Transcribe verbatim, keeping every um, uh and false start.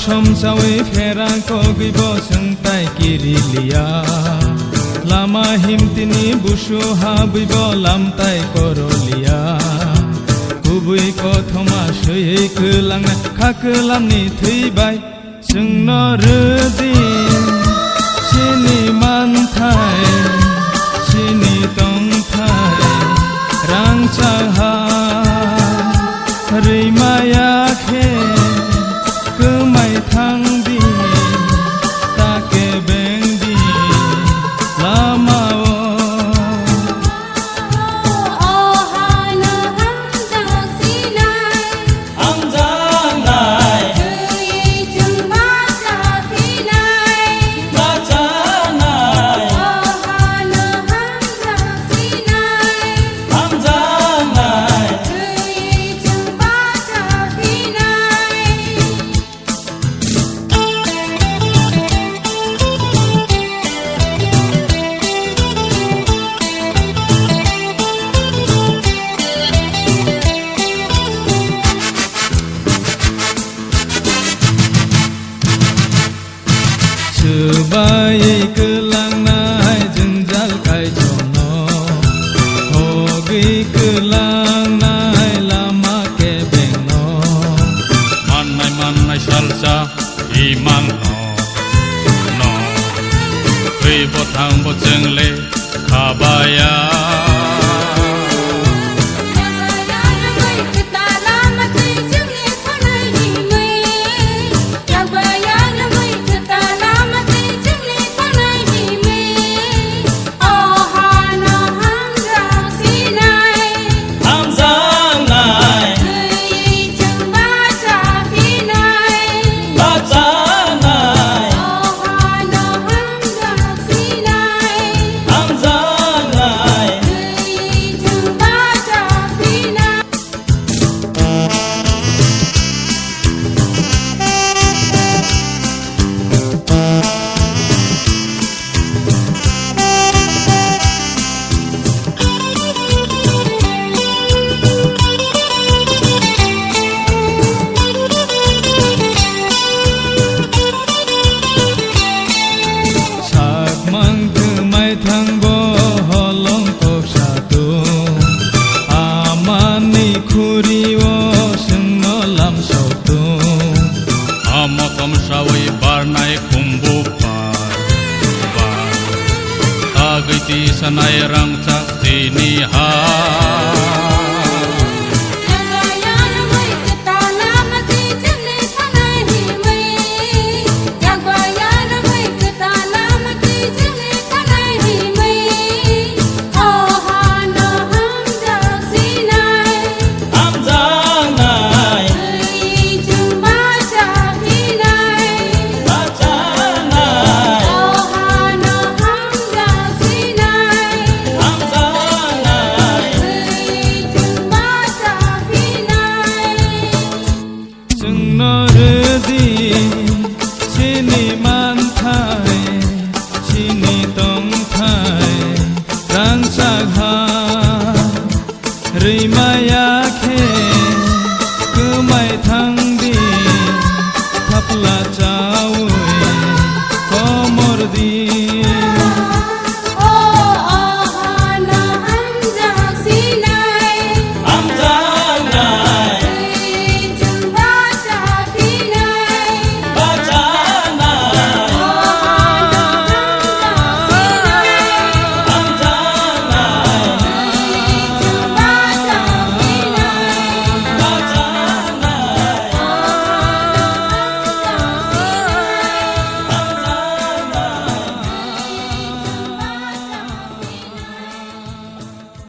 Somsawi pherang kogwi bo chwng tai kiri liya. Lama himtini busu habwi bo lam tai koro liya. Kubui kothoma swiwi kwlangna kha kwlamni thwi bai. Chwngno rwdi chini manthai, chini tongthai, rangchak ha rwimaya khe kwmai thangdi, ta kebengdi lama-o. Hamjaknai. Twi chwng bacha phinai. Bachanai. O hano hamjak sinai. Hamjaknai. Twi chwng bacha phinai. Swbai kwlangnai jwngjal kaitorno, hogwi kwlangnai lama kebengno. Mannai mannai salsa imanno, no, twi bo thang bo chwngle khabaya. Hamjaknai. Bachanai. Hamjaknai. Sakmang kwmai thang bo holong kok satung, amani khuri-o chwngno lam soktung. Amo tomsawi barnai kumbu par, par. Tagwi tisanai rangchak tini ha.